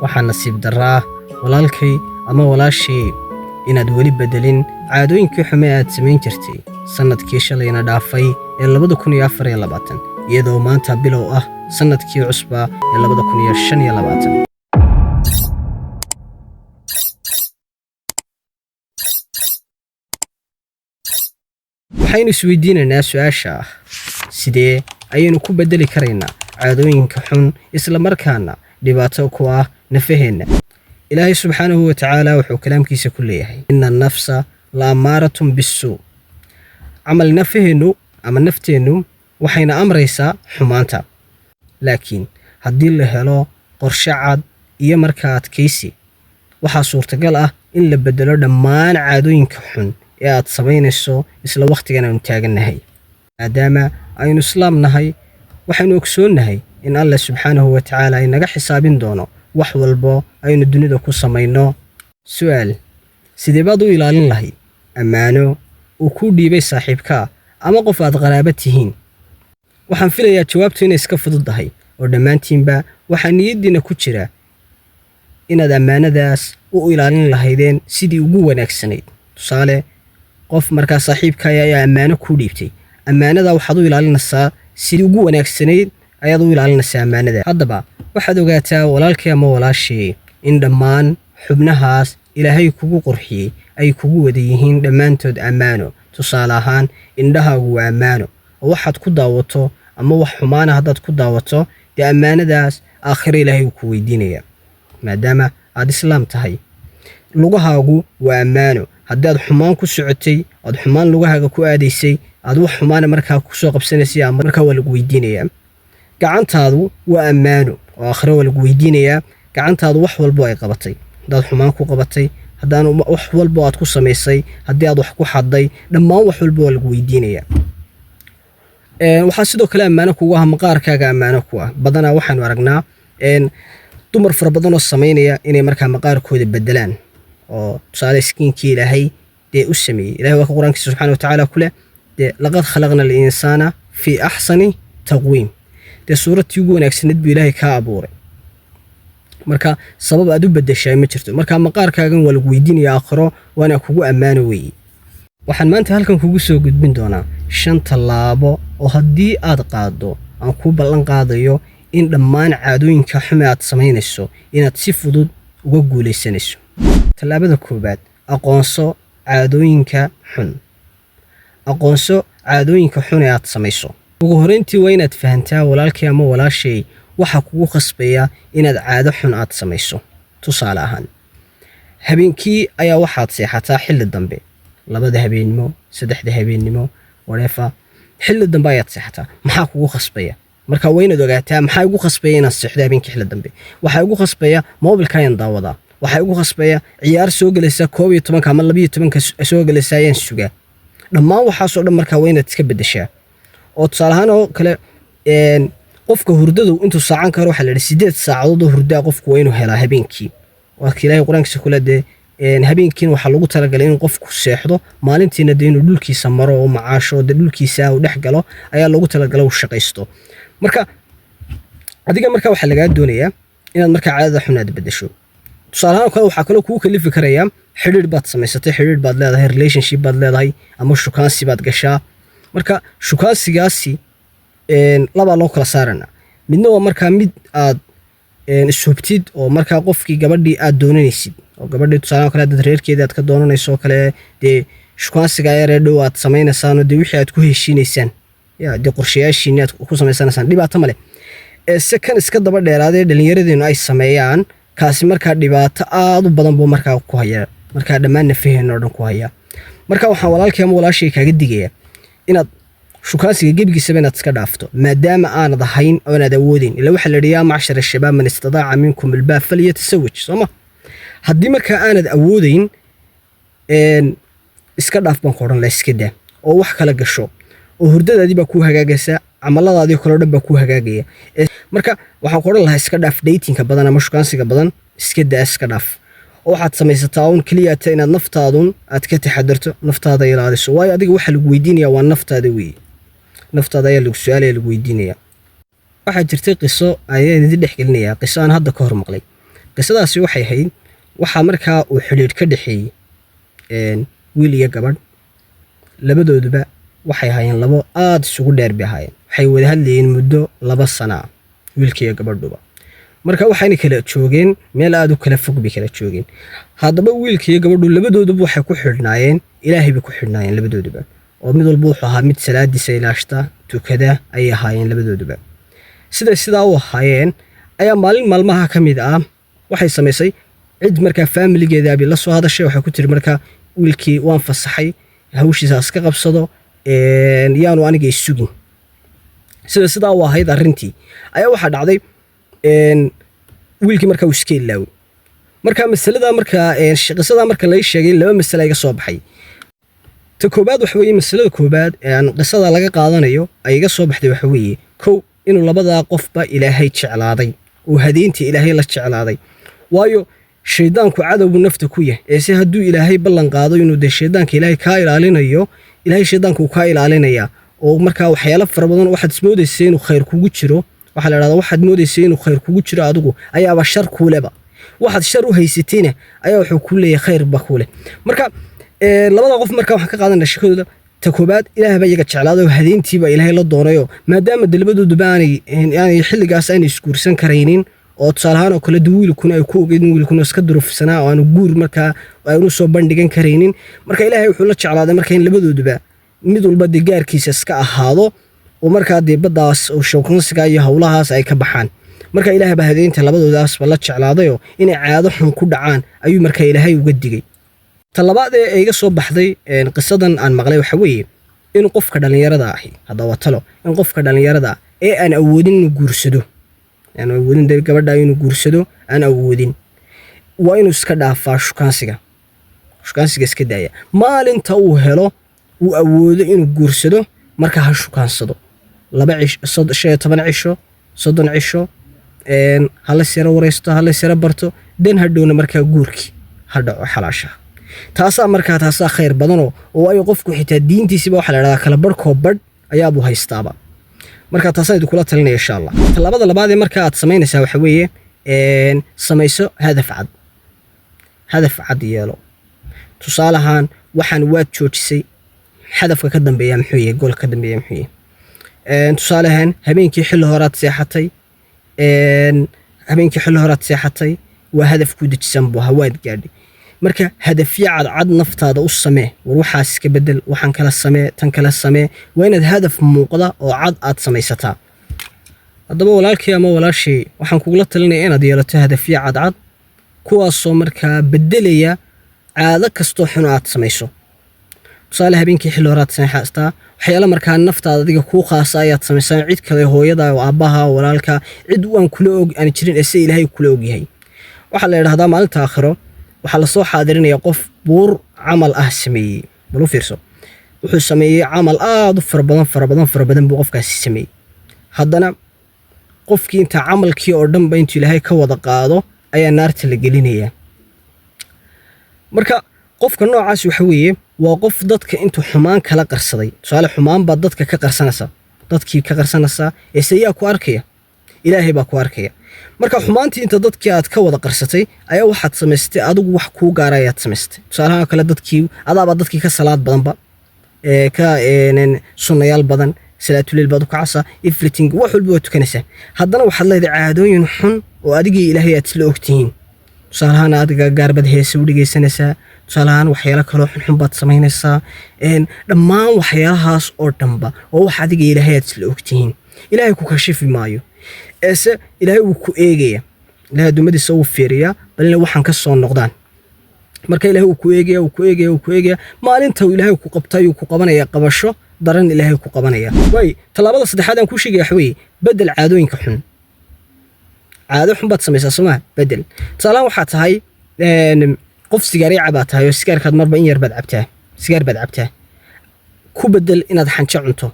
Waxaa nasiib darro ah, walaalkay ama walaashay, inaad weli beddelin caadooyinkii xume aad samayn jirtay sannadkii shalayna dhaafay ee 2024, iyadoo maanta bilow ah sannadkii cusbaa ee 2025. Waxaynu isweydiinaynaa su-aasha ah: sidee ayaynu ku beddeli karaynaa caadooyinka xun, isla markaana dhibaato ku ah nafaheenna? Ilaahay subxaanahu wa tacaala wuxuu kalaamkiisa ku leeyahay: "إن النفس لأمارة بالسوء." Camal nafaheennu ama nafteennu waxayna amraysaa xumaanta, laakiin haddii la helo qorshe cad iyo markaa adkaysi, waxaa suurtagal ah in la beddelo dhammaan caadooyinka xun ee aad samaynayso isla wakhtigan aynu taagannahay. Maadaama aynu islaam nahay, waxaynu ogsoonnahay in Allah subxaanahu wa tacaala ay naga xisaabin doono wax walbo aynu dunida ku samayno. Su'aal: sidee baad u ilaalin lahayd ammaano uu kuu dhiibay saaxiibkaa ama qof aad qaraaba tihiin? Waxaan filayaa jawaabtu inay iska fududdahay, oo dhammaantiinba waxaa niyaddiinna ku jira inaad ammaanadaas u ilaalin lahaydeen sidii ugu wanaagsanayd. Tusaale, qof markaa saaxiibkaya ayaa ammaano kuu dhiibtay. Ammaanada waxaad u ilaalinaysaa sidii ugu wanaagsanayd ayaad u ilaalinaysaa ammaanada. Haddaba waxaad ogaataa, walaalkii ama walaashii, in dhammaan xubnahaas Ilaahay kugu qurxiyey ay kugu wada yihiin dhammaantood ammaano. Tusaale ahaan, indhahaagu waa ammaano, oo waxaad ku daawato ama wax xumaana haddaad ku daawato, dee ammaanadaas aakhiro Ilaahay uu ku weydiinaya, maadaama aad islaam tahay. Lugahaagu waa ammaano. Haddii aad xumaan ku socotay, aad xumaan lugahaaga ku aadaysay, aad wax xumaana markaa kusoo qabsanaysay ama markaa, waa lagu weydiinayaa. Gacantaadu waa ammaano, oo aakhiro waa lagu weydiinayaa gacantaadu wax walbo ay qabatay. Haddaad xumaan ku qabatay, haddaan wax walbo aad ku samaysay, haddii aad wax ku xadday, dhammaan wax walba waa lagu weydiinayaa. Waxaa sidoo kale ammaano kugu ah maqaarkaaga, ammaano ku ah. Badanaa waxaanu aragnaa dumar fara badan oo samaynaya inay markaa maqaarkooda bedelaan, oo tusaale skinkii Ilaahay dee u sameeyey. Ilahay waa ka Qur-aankiisa subxana watacaala ku leh dee: "لقد خلقنا الإنسان في أحسن تقويم." Dee suuradtii ugu wanaagsaneed buu Ilaahay kaa abuuray, marka sabab aad u bedeshaa ma jirto. Marka maqaarkaagan waa lagu weydiinaya aakhiro, waana kugu ammaano weeye. Waxaan maanta halkan kugu soo gudbin doonaa shan tallaabo oo haddii aad qaaddo aan kuu ballan qaadayo in dhammaan caadooyinka xume aad samaynayso inaad si fudud uga guulaysanayso. Tallaabada koowaad: aqoonso caadooyinka xun. Aqoonso caadooyinka xun ee aad samayso. Ugu horreyntii waa inaad fahantaa, walaalkii ama walaashay, waxa kugu khasbaya inaad caado xun aad samayso. Tusaale ahaan, habeenkii ayaa waxaad seexataa xilli dambe, 2da habeennimo, 3da habeennimo, wareefa, xilli dambe ayaad seexataa. Maxaa kugu khasbaya? Marka waa inaad ogaataa: maxaa igu khasbaya inaan seexdo habeenkii xilli dambe? Waxaa igu khasbaya mobilka ayaan daawadaa. Waxaa igu khasbaya ciyaar soo gelaysa 11ka ama 12ka soo gelaysa ayaan sugaa. Dhammaan waxaasoo dhan markaa waa inaad iska beddeshaa. Oo tusaale ahaan oo kale, qofka hurdadu intuu saacan karo, waxaa la yidhi 8 saacadood oo hurdaa qofku waa inuu helaa habeenkii. Waa ka Ilaahay Qur-aankiisa kule dee habeenkiina waxaa lagu talagalay inuu qofku seexdo, maalintiina dee inuu dhulkiisa maro oo macaasho, dee dhulkiisa uu dhex galo ayaa loogu talagalay, uu shaqaysto. Marka adiga marka waxaa lagaa doonayaa inaad markaa caadada xun aad beddesho. Tusaale ahaan kale, waxaa kaloo kugu kalifi karaya xidhiidh baad samaysatay, xidhiidh baad leedahay, relationship baad leedahay ama shukaansi baad gashaa. Marka shukaansigaasi labaa loo kala saarana. Midna waa markaa mid aad ishubtid oo markaa qofkii gabadhii aad doonanaysid, oo gabadhii tusaale kale dad reerkeedii aad ka doonanayso oo kale, dee shukaansiga yaree dhow aad samaynaysaan oo dee wixii aad ku heshiinaysaan ya dee qorshayaashiini aad ku samaysanaysaan, dhibaato male. Se kan iska daba dheeraadee dhallinyaradeenu ay sameeyaan, kaasi markaa dhibaato aad u badan buu markaa ku hayaa, markaa dhammaan nafaheenna oo dhan ku hayaa. Marka waxaan walaalkay ama walaashay kaaga digayaa inaad shukaansiga gebigiisaba inaad iska dhaafto, maadaama aanad ahayn oo inaad awoodeyn. Ila waxaa la yidhi: "يا معشر الشباب من استطاع منكم الباءة فليتزوج." Sooma haddii markaa aanad awoodeyn, iska dhaaf baan ku odhan laha. Iska daa oo wax kala gasho, oo hurdadaadii baa kuu hagaagaysa, camaladaadii kaleo dhan baa kuu hagaagaya. Marka waxaan ku odhan lahaa iska dhaaf datingka badan ama shukaansiga badan, iska daa, iska dhaaf, oo waxaad samaysataa uun keliyata inaad naftaadun aad ka taxadarto, naftaada ilaaliso. Waayo adiga waxa lagu weydiinaya waa naftaada weeye, naftaada ayaa lagu su-aalaya, lagu weydiinaya. Waxaa jirtay qiso ayaan idin dhex gelinayaa, qiso aan hadda ka hor maqlay. Qisadaasi waxay ahayd, waxaa markaa uu xidhiidh ka dhexeeyey wiil iyo gabadh. Labadooduba waxay ahaayeen labo aada isugu dheer bay ahaayeen. Waxay wada hadlayeen muddo 2 sana ah wiilka iyo gabadhuba. Marka waxayna kala joogeen meel aada u kala fog bay kala joogeen. Haddaba wiilka iyo gabadhu labadooduba waxay ku xidhnaayeen, Ilaahay bay ku xidhnaayeen labadooduba, oo mid walba wuxuu ahaa mid salaadiisa ilaashta, tukada ayay ahaayeen labadooduba. Siday sidaa u ahaayeen ayaa maalin maalmaha ka mid ah waxay samaysay cid markaa faamiligeedaabi la soo hadashay. Waxay ku tiri markaa, "Wiilkii waan fasaxay, hawshiisa iska qabsado, yaanu aniga isugin." Sida sidaa u ahayd arrintii ayaa waxaa dhacday wiilkii markaa uu iska ilaaway. Marka masalada, markaa qisadaa marka lai sheegay, laba masale iga soo baxay. Ta koobaad waxa weeye, masalada koobaad ee aan qisada laga qaadanayo ay iga soo baxday waxa weeye: kow, inuu labadaa qofba Ilaahay jeclaaday oo hadeynta Ilaahay la jeclaaday, waayo shaydaanku cadowbu nafta ku yahay. Ee se hadduu Ilaahay ballan qaado inuu dee shaydaanka Ilaahay kaa ilaalinayo, Ilaahay shaydaanka uu kaa ilaalinayaa. Oo markaa waxyaalo fara badan waxaad ismoodaysa inuu khayr kugu jiro, waxaa la dhahdaa, waxaad moodaysa inuu khayr kugu jiro adigu ayaaba shar kuuleba, waxaad shar u haysatayna ayaa wuxuu kuu leeyahay khayr ba kuuleh. Marka labada qof marka waxaan ka qaadanaa shekadooda. Ta koobaad, Ilaah baa iyaga jeclaaday oo hadeyntiiba Ilaahay la doonayo, maadaama de labadooduba aanay xilligaas aanay isguursan karaynin. Oo tusaale ahaan oo kale de wiilkuna ay ku ogeyd in wiilkuna iska durufsanaa oo aanu guur markaa aanu soo bandhigan karaynin. Marka Ilaahay wuxuu la jeclaaday marka in labadooduba mid walba dee gaarkiisa iska ahaado, oo markaa dee baddaas oo showkansiga iyo howlahaas ay ka baxaan. Marka Ilaah baa hadeynta labadoodaasba la jeclaadayoo inay caado xun ku dhacaan ayuu markaa Ilaahay uga digay. Ta labaad ee iga soo baxday qisadan aan maqlay waxa weeye in qofka dhallinyarada ahi, hadda waa talo, in qofka dhallinyarada ee aan awoodin inuu guursado, aan awoodin dee gabadha inuu guursado aan awoodin, waa inuu iska dhaafaa shukaansiga, shukaansiga iska daaya. Maalinta uu helo, uu awoodo inuu guursado, marka ha shukaansado 2 cisho, 15 cisho, 30 cisho, hala sira waraysto, hala sira barto, dan hadhowna markaa guurkii ha dhaco xalaasha. Taasaa markaa, taasaa khayr badanoo, oo waayo qofku xitaa diintiisiba waxaa la dhahdaa kala barhkoo badh ayaabuu haystaaba. Marka taasaan idinkula talinaya, insha Allah. Tallaabada labaad ee marka aad samaynaysaa waxa weeye, samayso hadaf cad, hadaf cad yeelo. Tusaale ahaan, waxaan waad joojisay, hadafka ka dambeeya muxuu yahay? Goolka ka dambeeya muxuu yahay? Tusaale ahaan, habeenkii xilli horaad seexatay, habeenkii xilli horaad seexatay, waa hadaf ku dejisan buu ahaa, waad gaadhay. Marka hadafyo cadcad naftaada u samee. War waxaas iska bedel, waxaan kala samee, tan kala samee. Waa inaad hadaf muuqda oo cad aad samaysataa. Haddaba walaalkii ama walaashii, waxaan kugula talinaya inaad yeelato hadafyo cadcad, kuwaasoo markaa bedelaya caado kastoo xun aad samayso. Tusaale, habeenkii xilli horaad seexataa, waxyaala markaa naftaada adiga kuu khaasa ayaad samaysaa, cid kale, hooyada, aabbaha, walaalka, cid aan kula og aan jirin ee se Ilaahay kula og yahay. Waxaa la idhahdaa, maalinta aakhiro waxaa lasoo xaadirinaya qof buur camal ah sameeyey. Bal u fiirso, wuxuu sameeyey camal aada u fara badan, fara badan, fara badan buu qofkaasi sameeyey. Haddana qofkii inta camalkii oo dhanba intuu Ilaahay ka wada qaado ayaa naarta la gelinayaa. Marka qofka noocaas waxa weeye waa qof dadka intuu xumaan kala qarsaday. Tusaale, xumaan baad dadka ka qarsanaysaa, dadkii ka qarsanaysaa, eese yaa ku arkaya? Ilaahay baa ku arkaya. Marka xumaantii inta dadkii aad ka wada qarsatay ayaa waxaad samaystay adigu wax kuu gaara ayaad samaystay. Tusaalaha kale, dadkii adaabaa dadkii ka salaad badanba, ee ka sunnayaal badan, salaatuleyl baad u kacaysaa, everything, wax walba waad tukanaysaa. Haddana waxaad leedahay caadooyin xun oo adigii Ilaahay aad isla ogtihiin. Tusaalahaan, adiga gaarbad heese u dhegaysanaysaa. Tusaalahaan, waxyaalo kaloo xunxun baad samaynaysaa. Dhammaan waxyaalahaas oo dhanba oo wax adiga Ilaahay aad isla ogtihiin. Ilaahay ku kashifi maayo, eese Ilaahay wuu ku eegaya. Ilahay addoommadiisa wuu fiiriyaa bal inay waxaan ka soo noqdaan. Marka Ilaahay wuu ku eegaya, wuu ku eegaya, wuu ku eegaya. Maalinta uu Ilaahay ku qabta ayuu ku qabanaya, qabasho daran Ilaahay ku qabanaya. Waay, tallaabada saddexaad aan kuu sheegaya waxa weeye, bedel caadooyinka xun. Caado xun baad samaysaa, soo maa? Bedel. Tusaalahaan, waxaa tahay qof sigaarya baad tahay, oo sigaarkaad marba in yar baad cabtaa, sigaar baad cabtaa. Ku bedel inaad xanjo cunto,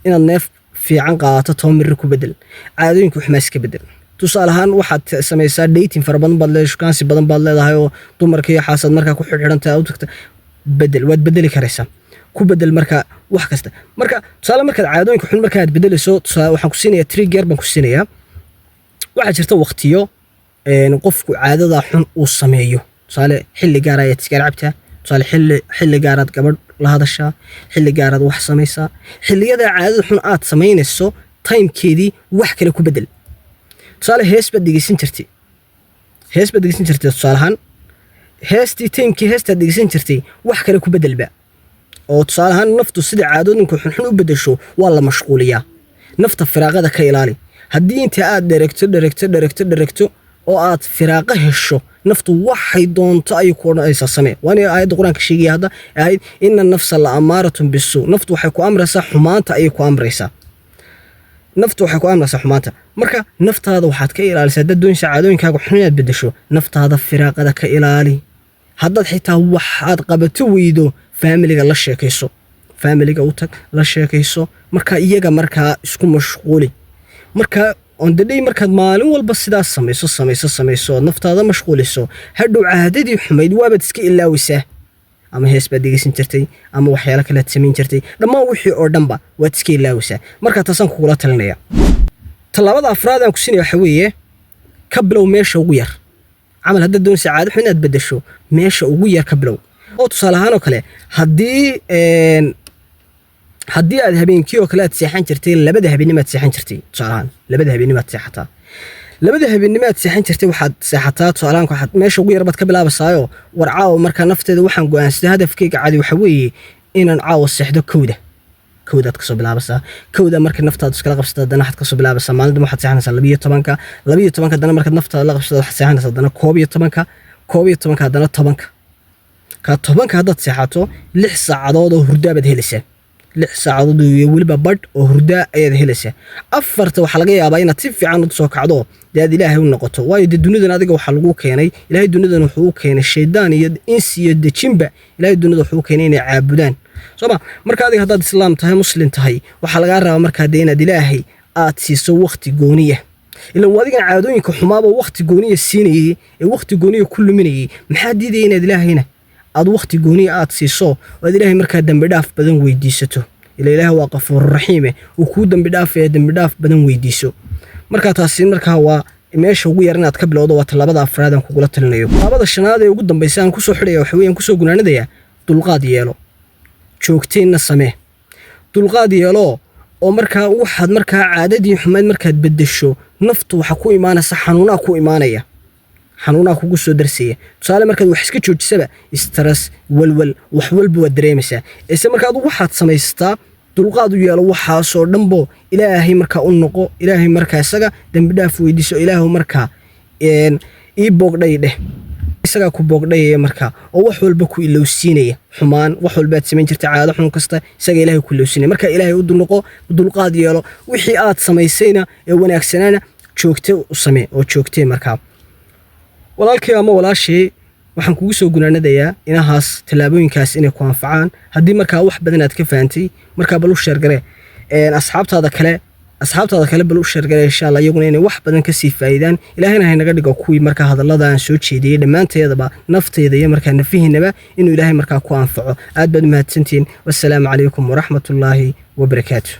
inaad neef fiican qaadato, 10 mirir ku bedel. Caadooyinka xumaa iska bedel. Tusaale ahaan, waxaad samaysaa dating fara badan baad leedahay, shukaansi badan baad leedahay, oo dumarka iyo xaasaad markaa ku xidhxidhantahay u tagta. Bedel, waad bedeli karaysaa, ku bedel. Marka wax kasta, marka tusaale, markaad caadooyinka xun markaad bedelayso, tusaale waxaan ku siinayaa trigger baan ku siinayaa. Waxaa jirta waqtiyo Qofku caadada xun uu sameeyo, tusaale xilli gaar ayaad sigaar cabtaa, tusaale xilli gaaraad gabadh la hadashaa, xilli gaaraad wax samaysaa. Xilliyada caadada xun aad samaynayso timekeedii wax kale ku bedel. Tusaale hees baad dhegeysan jirtay, tusaale ahaan heestii, timekii heestaad dhegeysan jirtay wax kale ku bedelba. Oo tusaale ahaan naftu sida caadooyinka xunxun u bedesho waa la mashquuliyaa. Nafta firaaqada ka ilaali. Haddii inta aad dheregto, dheregto, dheregto, dheregto oo aad firaaqo hesho, naftu waxay doonto ayay ku odhanaysaa samee. Waana aayadda Qur-aanka sheegaya hadda ahayd: "إن النفس لأمارة بالسوء." Naftu waxay ku amraysaa xumaanta ayay ku amraysaa. Naftu waxay ku amraysaa xumaanta. Marka naftaada waxaad ka ilaalisaa, haddaad doonaysa caadooyinkaaga xun inaad bedesho, naftaada firaaqada ka ilaali. Haddaad xitaa waxaad qabato weydo, familyga la sheekayso, familyga u tag, la sheekayso. Marka iyaga markaa isku mashquuli. Marka on the day markaad maalin walba sidaas samayso, samayso, samayso, ood naftaada mashquuliso, hadhow caadadii xumayd waabaad iska ilaawaysaa. Ama hees baad dhegeysan jirtay ama waxyaalo kalead samayn jirtay, dhammaan wixii oo dhanba waad iska ilaawaysaa. Marka taasaan kugula talinaya. Tallaabada afraad aan ku siinaya waxa weeye: ka bilow meesha ugu yar camal. Haddaad doonaysa caado xun inaad beddesho, meesha ugu yar ka bilow. Oo tusaale ahaan oo kale, haddii aad habeenkii oo kale aad seexan jirtay 2da habeennimo aad seexan jirtay, tusaale ahaan 2da habeennimo aad seexataa, 2da habeennimo aad seexan jirtay waxaad seexataa, tusaale ahaan waxaad meesha ugu yar baad ka bilaabaysaayo. War caawa markaa nafteeda waxaan go'aansaday, hadafkayga cadi waxa weeye inaan caawa seexdo 1da. 1daad kasoo bilaabaysaa. 1da marka naftaadu iskala qabsato, haddana waxaad kasoo bilaabaysaa maalinta waxaad seexanaysaa 12-ka. 12-ka haddana markaad naftaada la qabsato, waxaad seexanaysaa haddana 11-ka. 11-ka haddana 10-ka. Ka 10-ka haddaad seexato, 6 saacadood oo hurdaa baad helaysaa. 6 saacadood iyo weliba badh oo hurdaa ayaad helaysaa. 4-ta waxaa laga yaabaa inaad si fiican u soo kacdo, dee aad Ilaahay u noqoto. Waayo dee dunidan adiga waxaa lagu keenay, Ilaahay dunidan wuxuu u keenay shaydaan iyo insi iyo dejinba. Ilaahay dunida wuxuu u keenay inay caabudaan, sooma? Marka adiga haddaad Islaam tahay, Muslim tahay, waxaa lagaa rabaa markaa dee inaad Ilaahay aad siiso wakhti gooniya. Ilan adigan caadooyinka xumaaba wakhti gooniya siinayay ee wakhti gooniya ku luminayay, maxaa diidaya inaad Ilaahayna aad wakhti gooniya aad siiso oo aad Ilaahay markaa dembi dhaaf badan weydiisato? Ila Ilaahay waa Qafuururaxiime, uu kuu dembi dhaafaya, dembi dhaaf badan weydiiso. Markaa taasi markaa waa meesha ugu yar inaad ka bilowdo. Waa tallaabada afraad aan kugula talinayo. Tallaabada shanaad ee ugu dambaysa aan kusoo xidhaya waxa weeyaan, kusoo gunaanadaya: dulqaad yeelo, joogteynna samee. Dulqaad yeelo oo markaa waxaad markaa caadadii xumayd markaad beddesho, naftu waxa ku imaanaysa xanuunaa ku imaanaya, xanuunaa kugu soo darsaya. Tusaale markaad wax iska joojisaba, stress, walwal, wax walba waad dareemaysaa. Ise marka adigu waxaad samaystaa dulqaad u yeelo waxaasoo dhanbo. Ilaahay markaa u noqo, Ilaahay markaa isaga dembi dhaaf weydiiso. Ilaahu markaa ii boogdhay dheh. Isagaa ku boogdhayaya markaa oo wax walba ku ilowsiinaya. Xumaan wax walbaad samayn jirta, caado xun kasta, isaga Ilaahay ku ilowsiinaya. Marka Ilaahay u noqo, dulqaad yeelo, wixii aad samaysayna ee wanaagsanaana joogte u samee oo joogtee. Markaa walaalkay ama walaashay, waxaan kugu soo gunaanadayaa inahaas tallaabooyinkaas inay ku anfacaan. Haddii markaa wax badan aad ka fahantay, markaa bal u share garee asxaabtaada kale, asxaabtaada kale bal u share garee, insha Allah iyaguna inay wax badan kasii faa'iidaan. Ilaahayna haynaga dhigo kuwii markaa hadallada aan soo jeediyey dhammaanteedaba, nafteyda iyo markaa nafihiinaba, inuu Ilaahay markaa ku anfaco. Aad baad u mahadsantihiin. Wassalaamu calaykum waraxmatullaahi wabarakaatu.